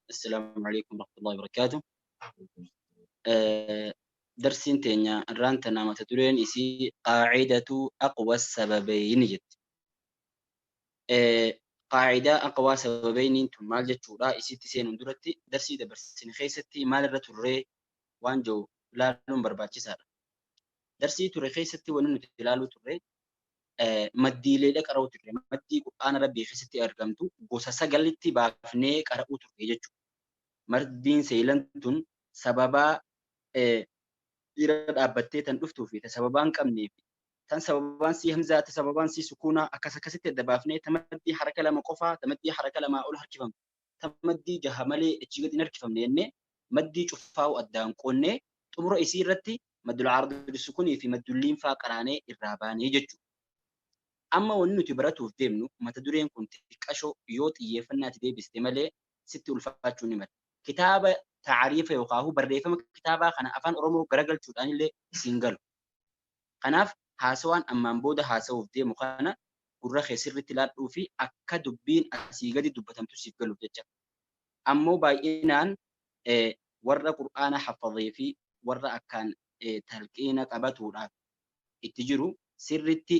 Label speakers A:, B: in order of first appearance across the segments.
A: السلام عليكم ورحمة الله وبركاته. درسين تينيا رانتنا ما تدرين إسي قاعدة أقوى السببين جت. قاعدة أقوى سببين انتم مال جتشورا إسي تسين درتي درسي دبرسين خيستي مال الرتوري وانجو لالون برباتشي. درسي توري خيستي ونن تلالو توري maddiileedha qara'uu turre. Maddii qur'aana rabbii keessatti argamtu gosa sagalitti baafnee qara'uu turre jechuudha. Maddiin seelan tun sababaa dhiira dhaabbattee tan dhuftuu fi sababaa hin qabnee fi tan sababaan sii hamzaa ta sababaan sii sukuunaa akkas akkasitti adda baafnee ta maddii haraka lama qofaa ta maddii haraka lamaa ol harkifamtu ta maddii jaha malee achii gadi hin harkifamne jennee maddii cufaa'u addaan qoonnee xumura isii irratti maddul caardu sukunii fi maddulliin faa qaraanee irraa baanee jechuudha. Amma wanni nuti baratuuf deemnu mata dureen kun xiqqashoo yoo xiyyeeffannaatti deebiste malee sitti ulfaachuu ni mala. Kitaaba taariifa yookaan barreeffama kitaabaa kana afaan Oromoo garagalchuudhaan illee siin galu. Kanaaf haasawaan ammaan booda haasawuuf deemu kana gurra kee sirriitti laadhuu fi akka dubbiin asii gadi dubbatamtu siif galuuf jecha. Ammoo baay'inaan warra qur'aana haffazee fi warra akkaan talqiina qabatuudhaaf itti jiru sirriitti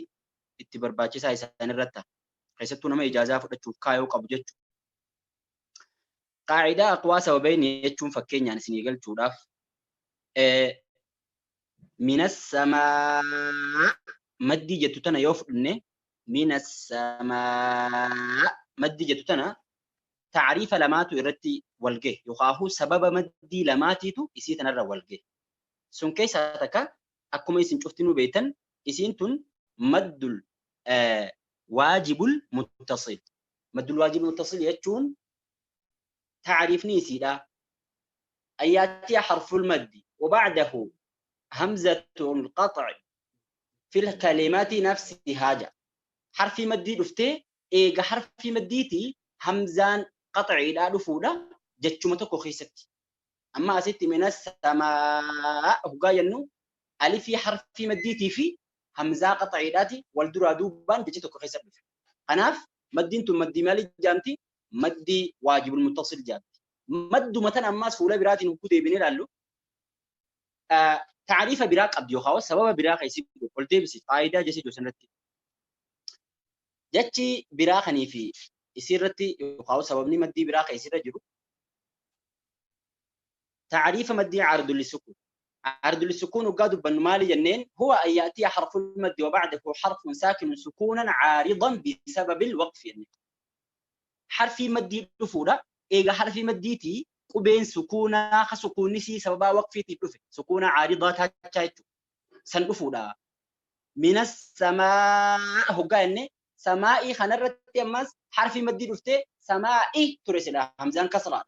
A: itti barbaachisaa isaan irratti keessattuu nama ijaazaa fudhachuuf kaayoo qabu jechuudha. Qaacidaa aqwaa sababayni jechuun fakkeenyaan isinii galchuudhaaf minas samaa maddii jettu tana yoo fudhanne minas samaa maddii jettu tana taariifa lamaatu irratti wal gahe yookaan sababa maddii lamaatiitu isii tanarra wal gahe. Sun keessaa takka akkuma isin cuftinuu beektan isiin tun maddul waajibul muttasil. Maddul waajibul muttasil jechuun taariifni isiidha. أن يأتي حرف المد وبعده همزة القطع في الكلمات نفسها جاء. حرف مدي دفتي إيجا حرف مديتي همزان قطعي لا دفودا جتشو تكو خيستي. أما أستي من السماء هو إنه ألف حرف مديتي في همزة قطعي داتي والدرا دوبان جتشو خيستي. قناف مدينتو مدي مالي جانتي مدي واجب المتصل جانتي. مد مثلا أما سهولة براتي نكود بيني لالو تعريف براق أبديو خاص سبب براق يسيب قلت بس قاعدة جسد وسنتي جتشي براق نيفي يصيرتي يخاو سببني مدي براق يصير جرو تعريف مدي عرض للسكون. عرض للسكون وقادوا بنمالي جنين هو أن يأتي حرف المد وبعده حرف ساكن سكونا عارضا بسبب الوقف. يعني حرف مدي رفوده إيجا حرف مديتي قبين سكونا خسكون نسي سببا وقفي تلفه سكونا عارضة تاتشايتو سنقفودا من السماء هو قال سمائي خنرت يمس حرف مدي رفته سمائي ترسل همزان كسران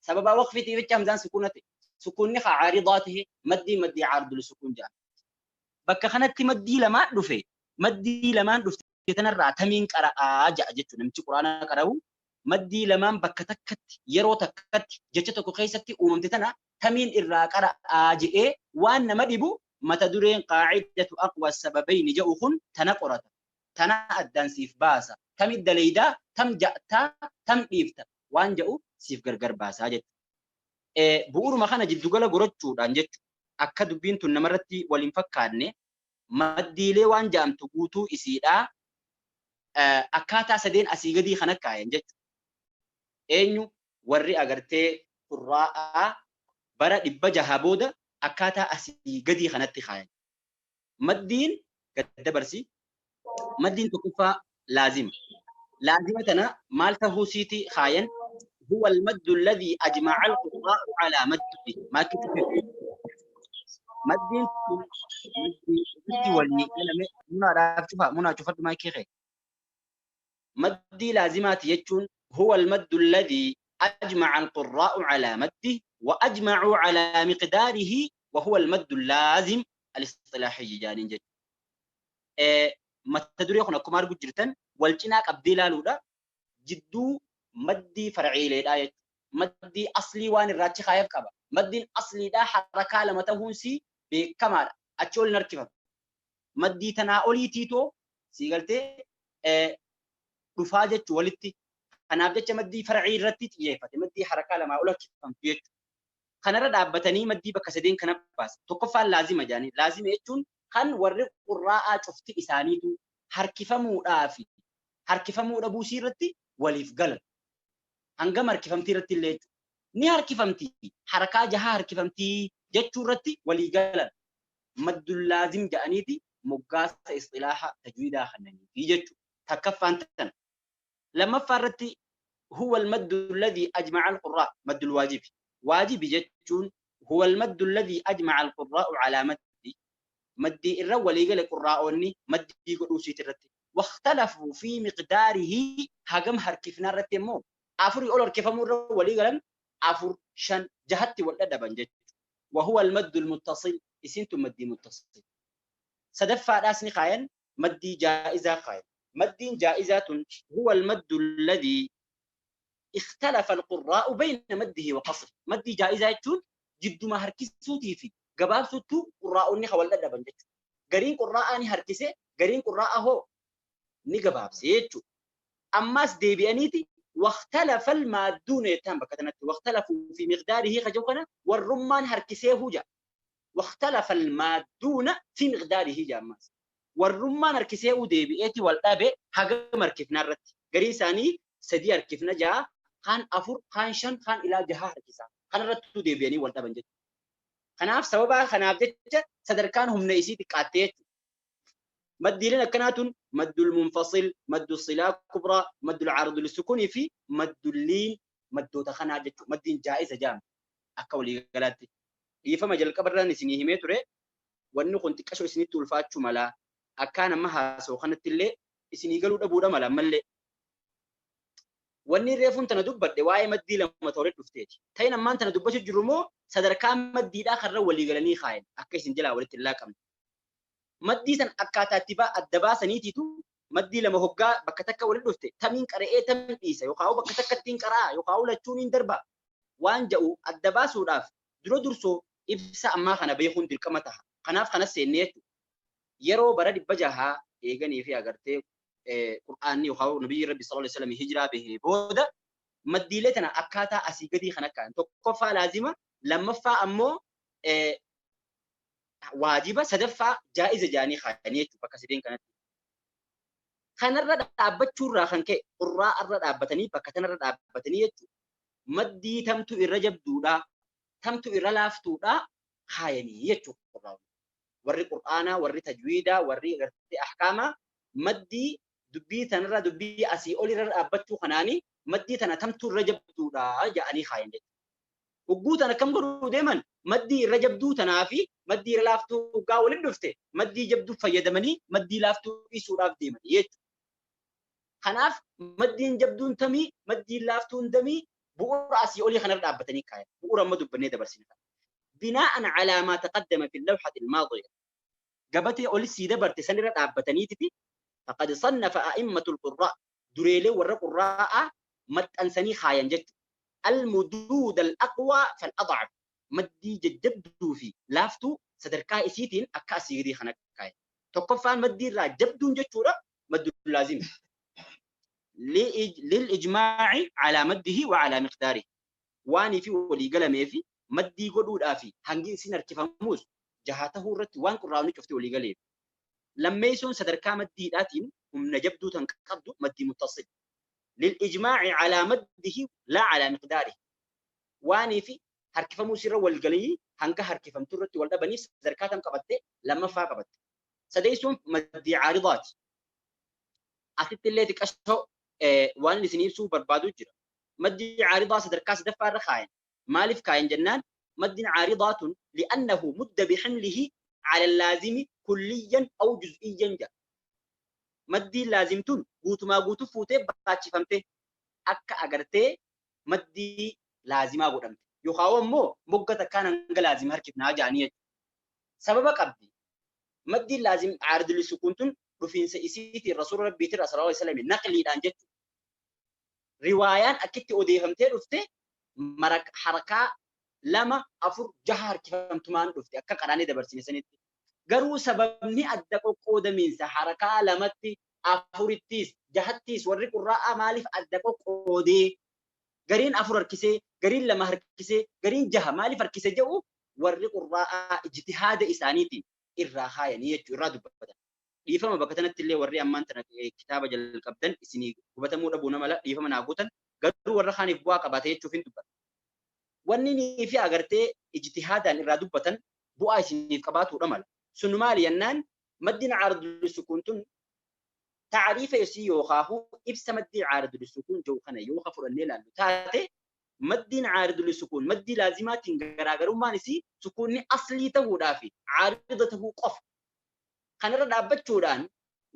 A: سببا وقفي تلفه همزان سكونته سكون نخ عارضاته مدي مدي عارض لسكون جاء بك خنت مدي لما رفه مدي لما رفته تنرع تمين قرأ جاء جتو نمتي قرآن قرأو maddii lamaan bakka takkatti yeroo takkatti jecha tokko keessatti uumamte tana tamiin irraa qara'aa je'ee waan nama dhibu mata dureen qaacidatu aqwa sababayni jedhu kun tana qorata. Tana addaan siif baasa. Tami daleeydaa, tam ja'taa, tam dhiifta waan jedhu siif gargar baasaa jechuudha. Bu'uuruma kana jiddugala gorachuudhaan jechuudha. Akka dubbiin tun namarratti waliin fakkaanne maddiilee waan ja'amtu guutuu isiidhaa akkaataa sadeen asii gadii kana kaayan jechuudha. Eenyu warri agartee qurraa'aa bara 600 booda akkaataa asii gadii kanatti kaayan. Maddiin gaddabarsi. Maddiin tokkoffaa laazima. Laazima tana maal tahuu siiti kaayan? هو المد الذي أجمع القراء على مده. ما كتب مدين مدي ولي منا رافع منا شوفت ما كيخي. مدي لازمات يجون هو المد الذي أجمع القراء على مده وأجمعوا على مقداره وهو المد اللازم الاصطلاحي جانين جد. ما تدري خنا كمار جرتن والجناك أبديلا لودا جدو مدي فرعي لدا مدي أصلي وان الراتي خايف كبا مدي أصلي دا حركة لما تهونسي بكمال أتشول نركبه مدي تناولي تيتو سيقلتي رفاجة ولتي Kanaaf jecha maddii farcii irratti xiyyeeffate. Maddii harakaa lamaa ol harkifamtu jechuudha. Kanarra dhaabbatanii maddii bakka sadeen kana baasa. Tokkoffaan laazima jedhanii. Laazima jechuun kan warri qurraa'aa cufti isaaniitu harkifamuudhaa fi harkifamuu dhabuusii irratti waliif galan. Hangam harkifamtii irratti illee jechuudha. Ni harkifamti. Harakaa jahaa harkifamtii jechuu irratti walii galan. Maddul laazim jedhaniiti moggaasa isxilaaha tajwiidaa kannaniifi jechuudha. Takkaffaan tana. Lammaffaa irratti huwa al-maddu alladhi ajma'a al-qurraa maddul waajibi. Waajibi jechuun huwa al-maddu alladhi ajma'a al-qurraa'u ala maddi. Maddii irra walii gale qurraa'oonni maddii godhuu siit irratti. Waqtalafuu fi miqdaarihi hagam harkifnaa irratti immoo afurii ol harkifamuu irra walii galan 4 5 jahatti wal dhadhaban jechuudha. Wahuwa al-maddu al-muttasil isintu maddii muttasil. Sadaffaadhaas ni kaayan maddii jaa'izaa kaayan. Maddiin jaa'izaa tun huwa al-maddu alladhi ikhtalafa al-qurraa'u bayna maddihi wa qasrihi. Maddii jaa'izaa jechuun jidduma harkisuutii fi gabaabsuttuu qurraa'onni wal dhadhaban jechuudha. Gariin qurraa'aa ni harkise, gariin qurraa'aa hoo ni gabaabse jechuudha. Ammas deebi'aniiti waqtalafa al-maadduuna jettaan bakka kanatti waqtalafuu fi miqdaarihi kajau kana warrummaan harkisee huja. Waqtalafa al-maadduuna fi miqdaarihi jaammas. Warrummaan harkisee deebi'eeti wal dhabe hagam harkifnaa irratti. Garii isaanii 3 harkifna 6, kaan 4, kaan 5, kaan ilaa 6 harkisa. Kanarrattuu deebi'anii wal dhaban jechuudha. Kanaaf sababa kanaaf jecha sadarkaan humna isii xiqqaattee jechuudha. Maddiileen akkanaa tun maddul munfasil, maddul silaa kubraa, maddul caaridul sukunii fi maddul liin maddoota kanaa jechuudha. Maddiin jaa'iza jedhama akka waliigalaatti. Dhiifama jalqabarraan isinii himee ture wanni kun xiqqashoo isinitti ulfaachuu mala. Akkaan amma haasa'u kanatti illee isinii galuu dhabuudha mala ammallee. Wanni reefuun tana dubbadhe waa'ee maddii lama ta'uu dhufteeti. Ta'in ammaan tana dubbachuu jiru immoo sadarkaa maddiidhaa karra waliigalanii kaayan akka isin jalaa walitti hin laaqamne. Maddii san akkaataa itti adda baasaniitiitu maddii lama hoggaa bakka takka walitti dhufte tamiin qara'ee tam dhiisa yookaan bakka takka ittiin qara'a yookaan lachuun hin darba waan jedhu adda baasuudhaaf dura dursoo ibsa ammaa kana beekuun dirqama ta'a. Kanaaf kanas seennee jechuudha. Yeroo bara 600 eeganii fi agartee Qur'aanni yookaan Nabiyyi Rabbi sallallahu alaihi wasallam hijiraa bahee booda maddiilee tana akkaataa asii gadii kan akkaan tokkoffaa laazima, lammaffaa ammoo waajiba, sadaffaa jaa'iza jaanii kaayanii jechuudha bakka sadeen kanatti. Kanarra dhaabbachuurraa kan ka'e qurraa irra dhaabbatanii bakka tanarra dhaabbatanii jechuudha. Maddii tamtu irra jabduudhaa, tamtu irra laaftuudhaa kaayanii jechuudha. Warri Qur'aanaa, warri tajwiidaa, warri agartee ahkaamaa maddii dubbii tanarra dubbii asii ol irra dhaabbachuu kanaanii maddii tana tamtu irra jabduudhaa jedhanii kaayan jechuudha. Hogguu tana akkam godhuu deeman maddii irra jabduu tanaa fi maddii irra laaftuu hoggaa waliin dhufte maddii jabduu fayyadamanii maddii laaftuu dhiisuudhaaf deeman jechuudha. Kanaaf maddiin jabduun tamii maddiin laaftuun damii bu'uura asii olii kanarra dhaabbatanii kaayan. Bu'uura amma dubbannee dabarsine kana. Binaa'an calaa maa taqaddama fi lawxati almaadiya. Gabatee oli sii dabarte sanirra dhaabbataniititi faqad sannafa a'immatul qurraa dureelee warra qurraa'aa maxxansanii kaayan jechuudha. Al-muduud al-aqwaa fal-ad'af maddii jajjabduu fi laaftuu sadarkaa isiitiin akka asii gadii kana kaayan. Tokkoffaan maddii irraa jabduun jechuudha maddul laazim. Lil-ijmaa'i calaa maddihi wa calaa miqdaarihi. Waanii fi walii galamee fi maddii godhuudhaa fi hangi isin harkifamuus jaha tahuu irratti waan qurraa'onni cufti walii galeef. Lammeessuun sadarkaa maddiidhaatiin humna jabduu tan qabdu maddii muttasil. Lil-ijmaa'i calaa maddihi laa calaa miqdaarihi. Waanii fi harkifamuu sirra wal galanii hanga harkifamtu irratti wal dhabaniif sadarkaa tam qabatte lammaffaa qabatte. Sadeessuun maddii caaridaati. Asitti illee xiqqashoo waan isin ibsuu barbaadu jira. Maddii caaridaa sadarkaa sadaffaa irra kaayan. Maaliif kaayan jennaan maddiin caaridaa tun li'annahu mudda biximlihi cala laazimi kulliyyan aw juz'iyyan jedha. Maddiin laazimtuun guutumaa guutuu fuutee baachifamte akka agartee maddii laazimaa godhamte. Yookaan immoo mogga takkaan hanga laazima harkifnaa jedhanii jechuudha. Sababa qabdi. Maddiin laazim caaridul sukuun tun dhufiinsa isiitiin rasuula rabbiitirraa sallallahu alaihi wasallam naqliidhaan jechuudha. Riwaayaan akkitti odeeffamtee dhufte harakaa 2 4 6 harkifamtumaan dhufte akka qaraanee dabarsine sanitti. Garuu sababni adda qoqqoodamiinsa harakaa 2tti Afurittis jahattis warri qurraa'aa maaliif adda qoqqoodee gariin afur harkisee gariin lama harkisee gariin jaha maaliif harkise jedhu warri qurraa'aa ijtihaada isaaniitiin irraa haayanii jechuu irraa dubbatan. Dhiifama bakka tanatti illee warri ammaan tana kitaaba jalqabdan isinii hubatamuu dhabuu nama dhiifama naa gootan garuu warra kaaniif bu'aa qabaate jechuuf hin dubbatan. Wanni nii fi agartee ijtihaadaan irraa dubbatan bu'aa isiniif qabaatuudha mala. Sun maali jennaan maddiin caaridul sukuun tun taariifa isii yookaahu ibsa maddii caaridul sukuun jedhu kana yoo ka fudhannee ilaallu taate maddiin caaridul sukuun maddii laazimaatiin garaagarummaan isii sukuunni aslii ta'uudhaa fi caarida ta'uu qofa. Kanarra dhaabbachuudhaan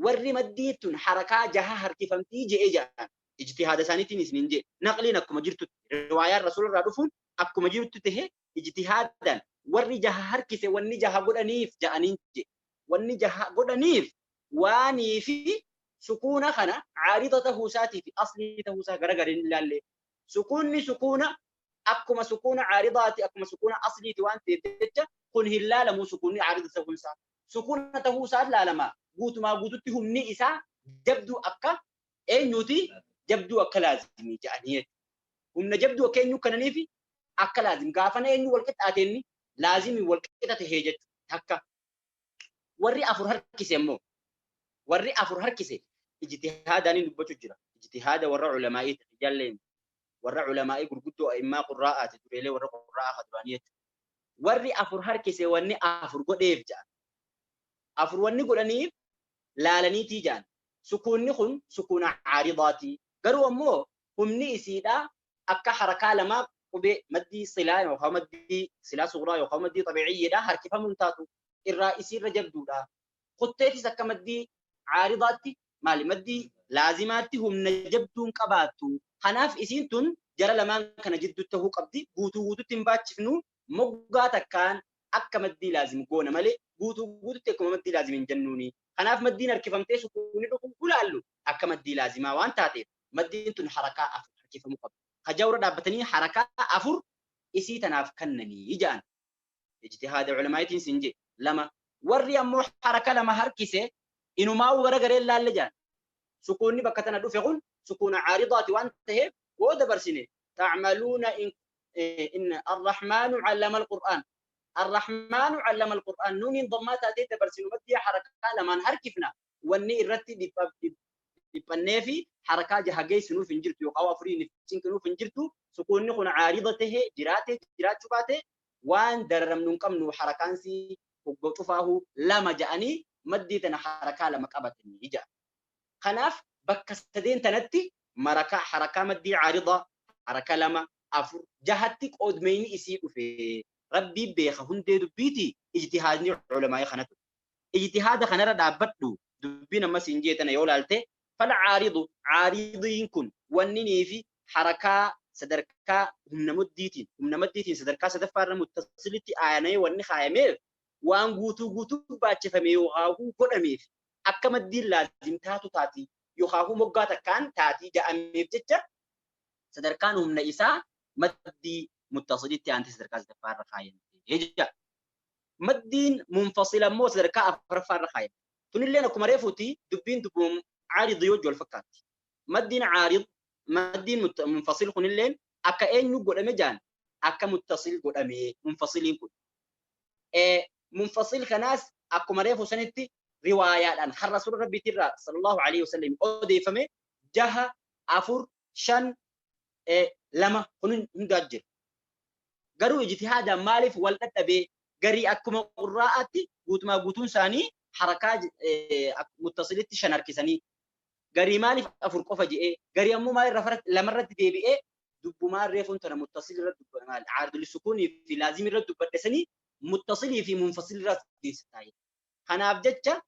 A: warri maddii tun harakaa jaha harkifamtii je'ee jedhan ijtihaada isaaniitiin isiniin jee naqliin akkuma jirtutti riwaayaan rasuularraa dhufuun akkuma jirtu tahe ijtihaadaan warri jaha harkise wanni jaha godhaniif ja'aniin jee wanni jaha godhaniif waanii fi sukuuna kana caarida tahuu isaatii fi aslii tahuu isaa garagariin ilaalle sukuunni sukuuna akkuma sukuuna caaridaati akkuma sukuuna asliiti waan ta'eef jecha kun hin laalamu sukuunni caarida ta'uun isaa sukuuna tahuu isaa laalama guutumaa guututti humni isaa jabduu akka eenyuuti jabduu akka laazimii jedhanii jechuudha. Humna jabduu akka eenyuu kananiif akka laazim gaafana eenyu wal qixxaateenni laazimii wal qixa tahee jechuudha. Takka warri afur harkise immoo warri afur harkise ijtihaadaan dubbachuu jira. Ijtihaada warra ulamaa'iiti jalleen warra ulamaa'ii gurguddoo a'immaa qurraa'aati dureelee warra qurraa'aa duraanii jechuudha. Warri afur harkise wanni afur godheef jedhan. Afur wanni godhaniif laalaniitii jedhan. Sukuunni kun sukuuna caaridaati. Garuu ammoo humni isiidhaa akka harakaa lamaa qubee maddii silaa yookaan maddii silaa suguraa yookaan maddii xabiiciyyeedhaa harkifamuun taatu irraa isiirra jabduudha. Kutteetis akka maddii caaridaatti maali maddii laazimaatti humna jabduun qabaattu. Kanaaf isiin tun jara lamaan kana jidduu ta'uu qabdi. Guutuu guututti hin baachifnu moggaa takkaan akka maddii laazim goona malee guutuu guututti akkuma maddii laazim hin jennuuni. Kanaaf maddiin harkifamtee sukuunni dhufu ulaallu akka maddii laazimaa waan taateef maddiin tun harakaa afur harkifamuu qabdi. Kajawra dhaabbatanii harakaa afur isii tanaaf kennanii jedhan. Ijtihaada ulamaa'iitiin siin jee lama warri ammoo haraka lama harkise inumaa'uu garagareen laalle jedhan. Sukuunni bakka tana dhufe kun sukuuna caaridaati waan ta'eef yoo dabarsine ta'maluuna in arrahmaanu allama alqur'aan. Arrahmaanu allama alqur'aan nuuniin dammaa taatee dabarsinu maddii harakaa lamaan harkifna wanni irratti dhiphannee fi harakaa jaha geessinuuf hin jirtu yookaan afuriin cinqinuuf hin jirtu sukuunni kun caarida tahee jiraatee jiraachuu baate waan dararamnu hin qabnu harakaansi hogga cufaahu lama ja'anii maddii tana harakaa lama qabatanii ja'a. Kanaaf bakka sadeen tanatti marakaa harakaa maddii caarida haraka lama afur jahatti qoodmeyni isii dhufe rabbii beeka hundee dubbiiti ijtihaadni culamaa'ii kanatu. Ijtihaada kanarra dhaabbadhu dubbiin ammas hin jeetana yoo laalte falcaaridu caaridiin kun wanninii fi harakaa sadarkaa humna maddiitiin sadarkaa sadaffaarra muttasilitti aanee wanni kaayameef waan guutuu guutuu baachifame yookaan godhameef akka maddiin laazim taatu taati yookaan moggaa takkaan taatii ja'ameef jecha sadarkaan humna isaa maddii muttasilitti aantee sadarkaa sadaffaarra kaayamte jecha. Maddiin munfasila immoo sadarkaa afuraffaarra kaayamte. Tunilleen akkuma reefuuti dubbiin dubbuun caarid yoo wal fakkaatti. Maddiin caarid maddiin munfasil kunilleen akka eenyu godhame jaan akka muttasil godhame munfasiliin kun. Munfasil kanaas akkuma reefu sanitti riwaayaadhaan kan rasuula rabbiitirraa sallallahu alaihi wasallam odeeffame jaha afur shan lama kun hundaa jira. Garuu ijtihaadaan maaliif wal dadhabee garii akkuma qurraa'aatti guutumaa guutuun isaanii harakaa muttasilitti shan harkisanii garii maaliif afur qofa je'ee garii ammoo maal lamarratti deebi'ee dubbumaan reefuun tana muttasil irratti dubbadhe maal caaridul sukuunii fi laazim irratti dubbadhe sanii muttasilii fi munfasil irratti geessa taa'e. Kanaaf jecha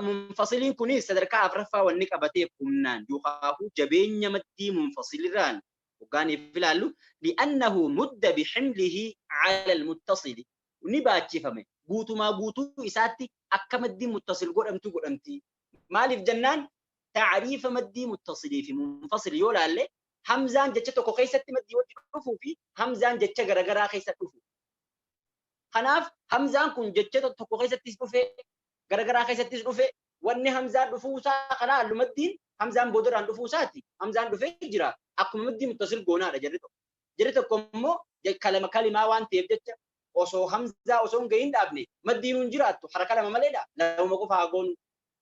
A: munfasiliin kunis sadarkaa afuraffaa wanni qabateef humnaan yookaan jabeenya maddii munfasilirraan hoggaaniif ilaallu li'annahu mudda biximlihi cala almuttasili ni baachifame guutumaa guutuu isaatti akka maddii muttasil godhamtu godhamti. Maaliif jennaan taariifa maddii muttasilii fi munfasil yoo laalle hamzaan jecha tokko keessatti maddii wajji dhufuu fi hamzaan jecha garagaraa keessa dhufu. Kanaaf hamzaan kun jecha tokko keessattis dhufee garagaraa keessattis dhufe Wanni hamzaan dhufuusaa karaa hallumattiin hamzaan boodarraan dhufuusaati. Hamzaan dhufee jira. Akkuma maddii muttasil goonaadha jarri tokko. Jarri tokko immoo kalama kalimaa waan ta'eef jecha osoo hamzaa osoo hin gahin dhaabne maddiin hin jiraattu haraka lama maleedha. Lamuma qofa haa goonu.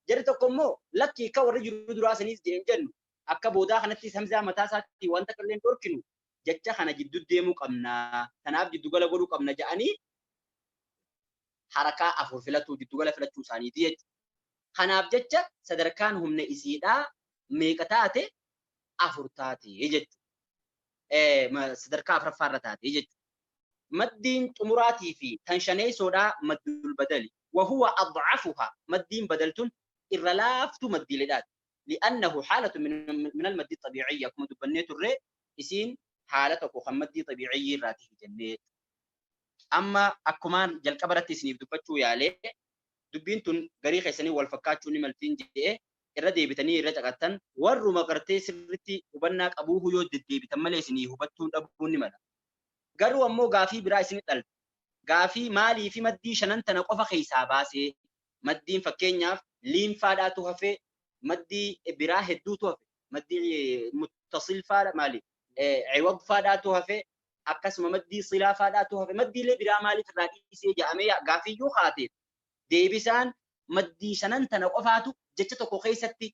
A: Jarri tokko immoo lakkii akka warri jiru duraa saniis jedheen jennu akka boodaa kanattis hamzaa mataa isaatti wanta kalleen dhorkinu jecha kana jidduu deemuu qabna. Kanaaf jiddugala godhuu qabna jedhanii harakaa afur filatuu jiddugala filachuu isaaniiti jechuudha. Kanaaf jecha sadarkaan humna isiidhaa meeqa taate afur taate jechuudha. Sadarkaa afuraffaarra taate jechuudha. Maddiin xumuraatii fi tan shaneessoodhaa maddul badali. Wahuwa adcafuha maddiin badaltun irra laaftuu maddiiledhaati. Li'annahu haalatu min almaddii xabiiciyya akkuma dubbannee turre isiin haala tokko kan maddii xabiiciyyii irraati jennee. Amma akkumaan jalqaba irratti isiniif dubbachuu yaalee dubbiin tun garii keessanii wal fakkaachuu ni maltiin jedhee irra deebitanii irra caqattan warruma gartee sirriitti hubannaa qabuuhu yoo deddeebitan malee isinii hubattuu dhabuun ni mala. Garuu ammoo gaafii biraa isinit dhalta. Gaafii maalii fi maddii shanan tana qofa keessaa baasee maddiin fakkeenyaaf liinfaadhaatu hafee maddii biraa hedduutu hafe maddii muttasilfaadha maali ciwadfaadhaatu hafe akkasuma maddii silaafaadhaatu hafe maddiilee biraa maaliif irraa dhiisee jedhamee gaafii yoo kaateef deebisaan maddii shanan tana qofaatu jecha tokko keessatti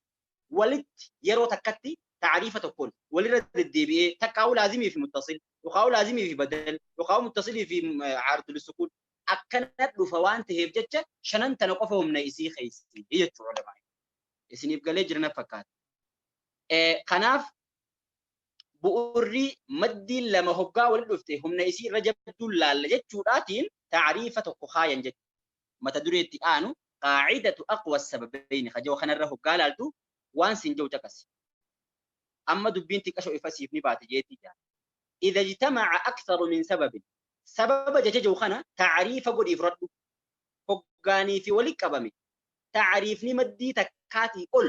A: walitti yeroo takkatti taariifa tokkoon walirra deddeebi'ee takkaa'uu laazimii fi muttasil yookaan laazimii fi badal yookaan muttasilii fi caardul sukuun akkana dhufa waan ta'eef jecha shanan tana qofa humna isii keessi jechuudha ulamaa. Isiniif galee jirana fakkaata. Kanaaf bu'uurri maddiin lama hoggaa walitti dhufte humna isii irra jabduun laalla jechuudhaatiin taariifa tokko kaayan jechuudha. Mata dureetti aanu qaacidatu aqwa sababayni kajoo kanarra hoggaa laaltu waan siin jiru caqasi. Amma dubbiin xiqqasho ifa siif ni baate jeetii jaa. Idha ijtamaca aktharu min sababin sababa jecha jiru kana taariifa godhiif radhu hoggaanii fi walitti qabame taariifni maddii takkaatii ol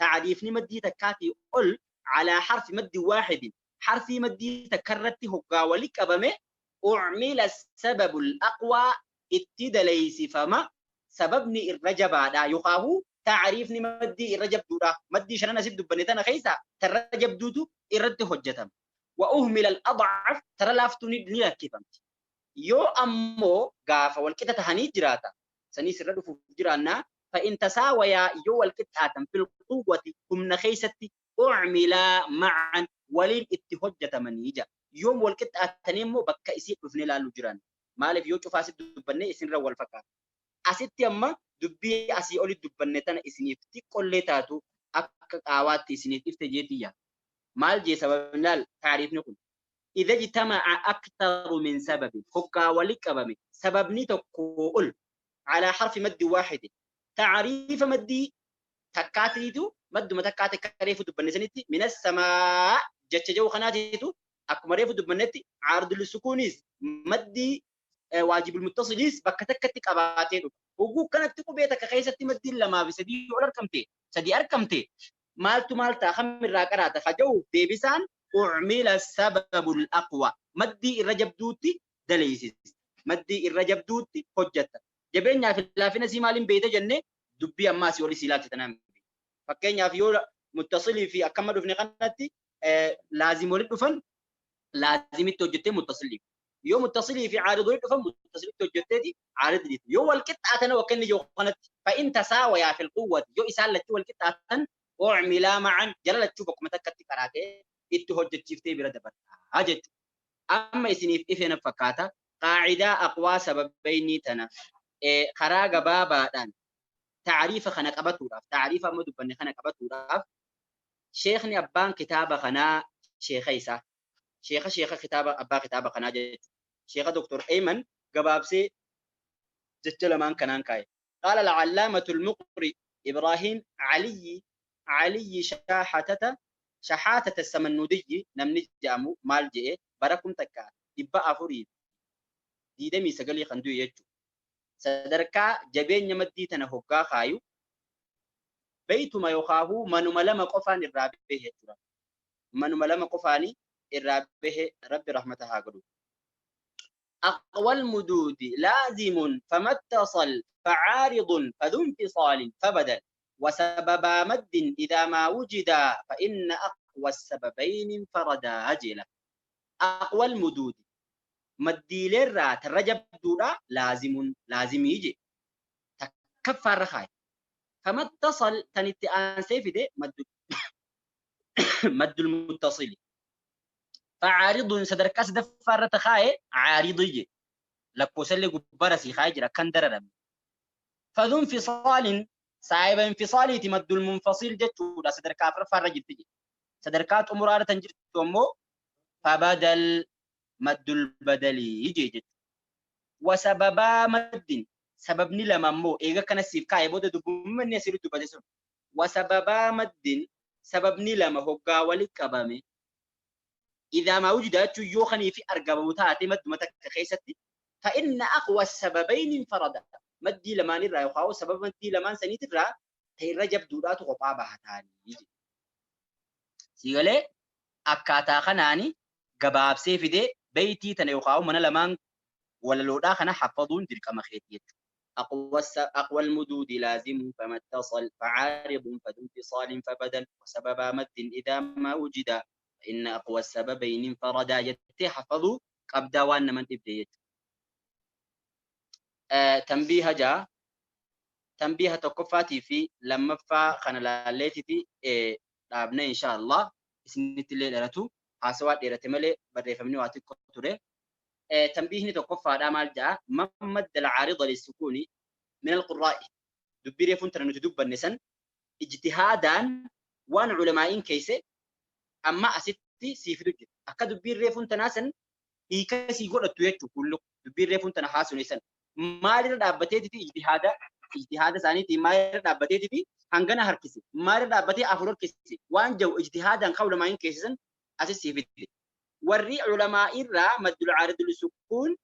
A: taariifni maddii takkaatii ol على حرف مد واحد حرف مد تكررت هقا ولقبمه أعمل السبب الأقوى اتدليس فما سببني الرجب دا يقاهو تعريفني مدي الرجب دودا مدي شنانا سيد دبنتنا خيسا ترجب دودو الرد حجتم وأهمل الأضعف ترى لافتوني نلكفمت يو أمو غافا والكتة تهني جراتا سني سردو فجرانا فإن تساويا يو والكتة في القوة هم نخيستي أعملا معا ولين اتهجة من يجا يوم والكتة تنمو بكا إسي بفني لالو جران مالف يو شوف أسد دبني إسن رول فكا أسد يما دبي أسي أولي دبني تنا إسني فتي كل تاتو أك أواتي إسني افتجيتيا مال جي سبب نال تعريف نقول إذا اجتمع أكثر من سبب حكا ولك سبب نتقول على حرف مد واحد تعريف مدي تكاتيتو مد ما تكاتي كريف دبني سنتي من السماء جت جو خناتيتو أكما ريف دبنتي عارض للسكونيس مدي واجب المتصليس بكتكتك أباتيتو وجو كانت تقو بيتك خيستي مدي لما بسدي ولا ركمتي سدي أركمتي مالتو مالتا خمر راكراتا خجو ديبسان أعمل السبب الأقوى مدي الرجب دوتي دليسيس مدي الرجب دوتي حجتا جبينيا في اللافين سي مالين بيتا جنة دبي أما سيولي سيلاتي تنام فكينيا في يول متصلي في أكمل في قناتي لازم ولد فن لازم توجتي متصلي يوم متصلي في عارض ولد فن متصلي توجتي عارض لي يو القطعة أنا وكني جو قناتي فإن تساويا في القوة يو إسالة والقطعة أعملا معا جلالة تشوفك متكتي كراتي اتهجت شفتي برد برد أما إسني في نفكاتا قاعدة أقوى سببين تنا خراج بابا دان تعريف خنا قبتوراف تعريف مدبني خنا قبتوراف شيخني أبان كتابة خنا شيخ عيسى شيخ كتابة أبا كتابة خنا جت شيخ دكتور أيمن قبابسي جت لمان كنان كاي قال العلامة المقري إبراهيم علي شحاتة السمنودي نمني جامو مال جئ بركم تكا إبا أفوري ديدمي سجلي خندو يجو sadarkaa jabeenya maddii tana hoggaa kaayu baytuma yookaahu manuma lama qofaan irraa bahe jechuudha. Manuma lama qofaanii irraa bahe rabbi rahmata haa godhu. أقوى المدود لازم فما اتصل فعارض فذو انفصال فبدل وسبب مد إذا ما وجدا فإن أقوى السببين انفردا أجلا. أقوى المدود مدي للرا ترجب دورا لازم لازم يجي تكفر رخاي فما اتصل تنتي سيف دي مد مد المتصل فعارض صدرك دفر تخاي عارض يجي لكوسل غبرسي خاي جرا كان دررم فذو انفصال صاحب انفصالي تمد المنفصل جتو صدرك فر جرتي صدركات امرار تنجرت امو فبدل مد البدل يجي جت وسببا مد سببني لما مو ايغا كان سيف كاي بود دبم ني سيرتو بدسو وسببا مد سببني لما هوغا ولي قبامي إذا ما وجدت يوخني في أرقب متاتي مد متك خيستي فإن أقوى السببين انفردا مدي لمان الرا يخاو سبب مدي لمان سنيت الرا تي رجب دورات غبا بهتاني سيغلي أكاتا خناني قباب سيفدي بيتي تنيوخاو من لمان ولا لودا خنا حفظون تلك مخيتي أقوى المدود لازم فما اتصل فعارض فذو انفصال فبدل وسبب مد إذا ما وجد إن أقوى السببين انفردا جتي حفظوا قبدا وان من تبديت. تنبيه جا تنبيه تقفاتي في لما فا خنا لاليتي في لابنا إن شاء الله سنت الليل رتو حاسوات رتملي بريفمني واتي كتوري. تنبيه تقفا مال جا من مد العارض للسكون من القراء دبيري فنتر نتدب النسن اجتهادا وان علماء كيسه أما أستي سيفدو جد أكاد بيرفون تناسن إيكاسي يقول التويتو كله بيرفون تنحاسون إنسان ما لنا دابتي تي اجتهاد ثاني تي ما لنا دابتي تي هنغنا هركسي ما لنا دابتي أفرور كسي وان جو اجتهادا قول ما إن كيسن أسي سيفدو والري علماء الرا مد العارض للسكون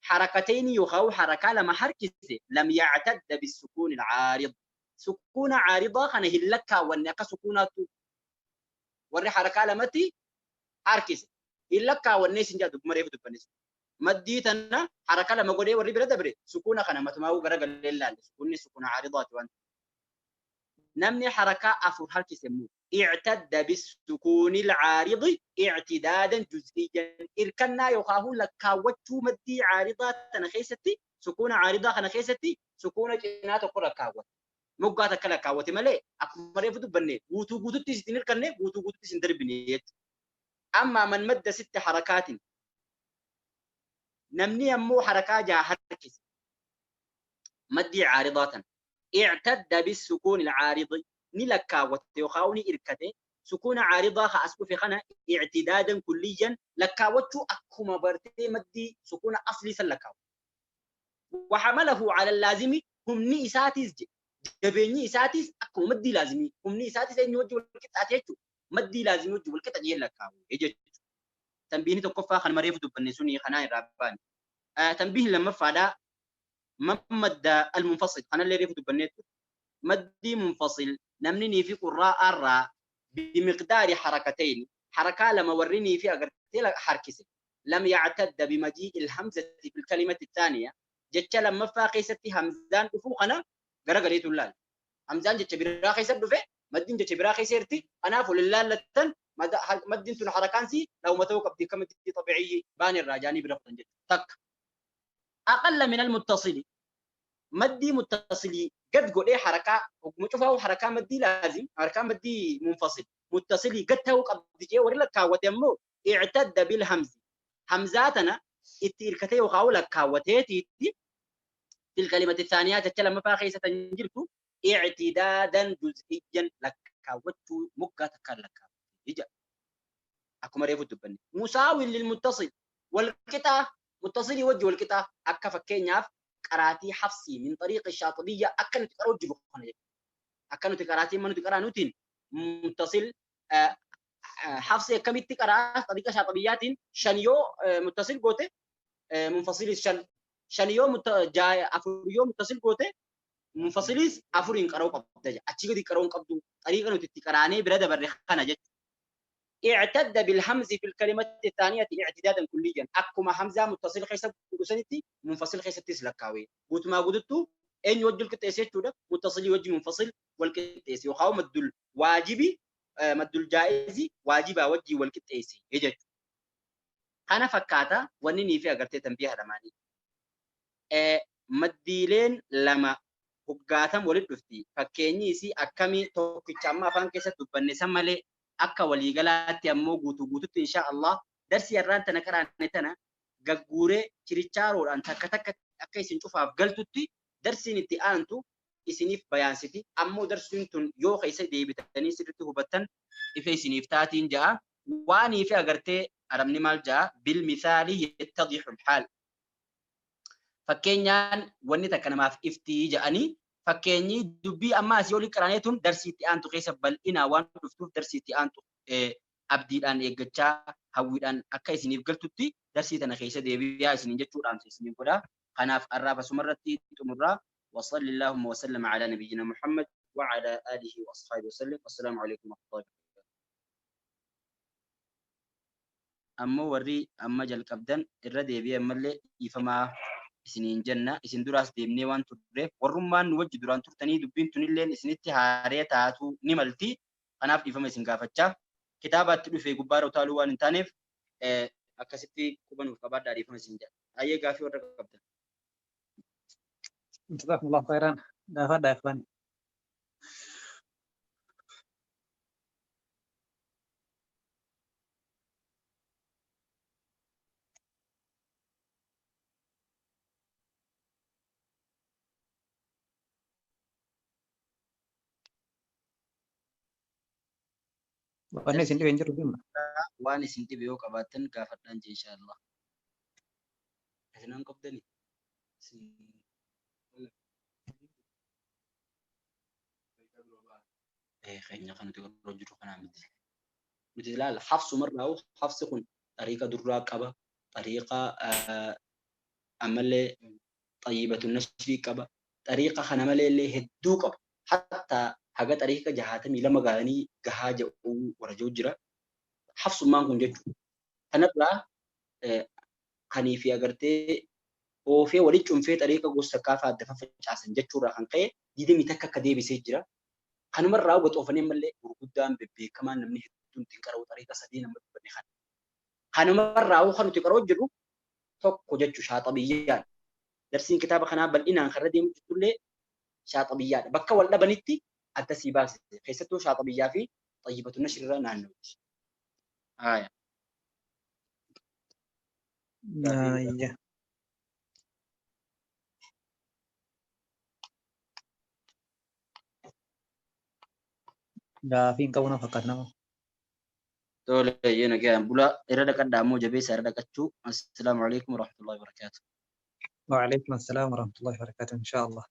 A: حركتين يخو حركة لما حركسي لم يعتد بالسكون العارض سكون عارضة خنه لك والنقص سكونات وري حركة لمتي حركس إلا كاونيس إنجا دب مريف دبنيس مديتنا حركة لما قولي وري بلا دبري سكونة خنا متماو غرق لله سكوني سكون عارضات وان نمني حركة أفر حركس مو اعتد بالسكون العارض اعتدادا جزئيا إركنا يخاه لكاوتو مدي عارضات تنخيستي سكون عارضة خنخيستي سكون جنات قرى كاوت مقاطع كلا كاوتي ملي أكمل يفوت بني قوتو قوتو تيجي كني قوتو قوتو تيجي بنيت. أما من مد 6 حركات نمني أمو حركة جا حركس مدي عارضات اعتد بالسكون العارض نلكاوتي وخاوني إركته سكون عارضة خأسكو في خنا اعتدادا كليا لكاوتو أكما برتي مدي سكون أصلي سلكاو وحمله على اللازم هم نئساتيز جبيني ساتيس أكو مدي لازمي همني ساتيس إني وجه والكت أتيتو مدي لازمي وجه والكت أجي لك إجت تنبيهني تقفى خن مريف دبني خناي ربان. تنبيه لما فدا مد المنفصل أنا اللي ريف دبنيت مدي منفصل نمني في قراء الراء بمقدار حركتين حركة لما وريني في أقرتي حركسي لم يعتد بمجيء الهمزة في الكلمة الثانية جت لما فاقيستي همزان أفوقنا غرغريت الله همزان جت برا خيسر دفه مدين جت برا خيسرتي انا فول الله لتن مدين تن حركانسي لو متوقف دي كم دي طبيعي بان الراجاني برفض جت تك اقل من المتصل مدي متصلي قد قول ايه حركه ومشوفها حركه مدي لازم حركه مدي منفصل متصلي قد تو قد جي ورلا كاوتمو اعتد بالهمز همزاتنا اتيركتي وخاولا كاوتيتي في الكلمة الثانية تتكلم فاخيسة تنجرتو اعتدادا جزئيا لك كاوتو مكة تكلك إجا أكو مريفو تبني مساوي للمتصل والقطع متصل يوجه والقطع أكا فكينياف قراتي حفصي من طريق الشاطبية أكا نتقرأ جبخانة أكا نتقراتي من نتقرأ نوتين متصل حفصي كم تقرأ طريقة شاطبيات شنيو متصل قوته منفصل الشن شنيو جاي أفريو متصل قوته منفصليس أفرين قرأوا قبضة أتشيء دي قرأوا قبضو طريقة نتقراني برد برخانة جت. اعتد بالهمز في الكلمة الثانية اعتدادا كليا. أكما همزة متصل خيسة قدسنتي منفصل خيسة تسلكاوي. قلت ما قلتو إن يوجد الكتيسي تشودا متصل يوجد منفصل والكتيسي وخاو مد الواجبي مد الجائزي واجب وجي والكتيسي يجد. أنا فكاتا ونني في أغرتي تنبيه رماني. مديلين لما هقاتم ولد دفتي فكيني سي أكمي توكي أما فان كيسة تبني سمالي akka waliigalaatti ammoo guutuu guututti insha Allah darsii irraan tana qaraanne tana gagguuree chirichaaroodhaan takka takka akka isin cufaaf galtutti darsiin itti aantu isiniif bayaansiti. Ammoo darsiin tun yoo keessa deebitanii sirriitti hubattan ife isiniif taatiin ja'a. Waan ife agartee arabni maal ja'a bil misaalii yattadixu lhaal. Fakkeenyaan wanni takka namaaf iftii ja'anii fakkeenyi dubbii amma asii olii qaraanee tun darsii itti aantu keessa bal'inaa waan dhuftuuf darsii itti aantu abdiidhaan eeggachaa hawwiidhaan akka isiniif galtutti darsii tana keessa deebi'aa isiniin jechuudhaan isiniin godha. Kanaaf arraaf asumarratti xumurraa. وصلى اللهم وسلم على نبينا محمد وعلى آله وأصحابه وسلم. والسلام عليكم ورحمة الله وبركاته. أما وري أما جل قبدن الردي بي أما اللي يفما isiniin jenna isin duraas deemnee waan turreef warrummaan nu wajji duraan turtanii dubbiin tunilleen isinitti haaree taatu ni malti. Kanaaf dhiifama isin gaafachaa kitaabaatti dhufee gubbaa utaaluu waan hin taaneef akkasitti qubanuuf qabaadhaa dhiifama isin jedha. Ayyee gaafii warra qabdan.
B: جزاكم الله خيرا. دافع يا إخواني. Wanni isin dhibe hin jiru dhimma.
A: Waan isin dhibe yoo qabaattan gaafadhaan jee inshaallah. Isin qabdani. Keenya kan nuti irra jiru kanaa miti. Nuti ilaala hafsumarraa hafsi kun xariiqa durraa qaba. Xariiqa ammallee xayyibatu nashrii qaba. Xariiqa kana maleellee hedduu qaba. Hattaa haga xariiqa 62 gahanii gahaa jedhu warra jiru jira. Hafsummaan kun jechuudha. Kanarraa kanii fi agartee oofee walitti cunfee xariiqa gosa kaafaa adda faffacaasan jechuurraa kan ka'e 21 akka deebisee jira. Kanumarraa goxoofanii ammallee gurguddaan bebbeekamaan namni hedduun ittiin qara'u xariiqa 3 nama dubbanne kana. Kanumarraa kan nuti qara'u jirru tokko jechuu shaaxabiyyaan. Darsiin kitaaba kanaa bal'inaan karra deemu jirtullee shaaxabiyyaadha. Bakka wal dhabanitti adda sii baasise. Keessattuu shaaxabiyyaa fi xayyibatu nashrirra naannootti. Haaya.
B: Gaafii hin qabu na fakkaata nama.
A: Tole yena gayaan bula irra dhaqadhaa ammoo jabeessa irra dhaqachuu. Assalaamu alaikum warahmatullahi wabarakaatuh.
B: وعليكم السلام ورحمة الله وبركاته إن شاء الله.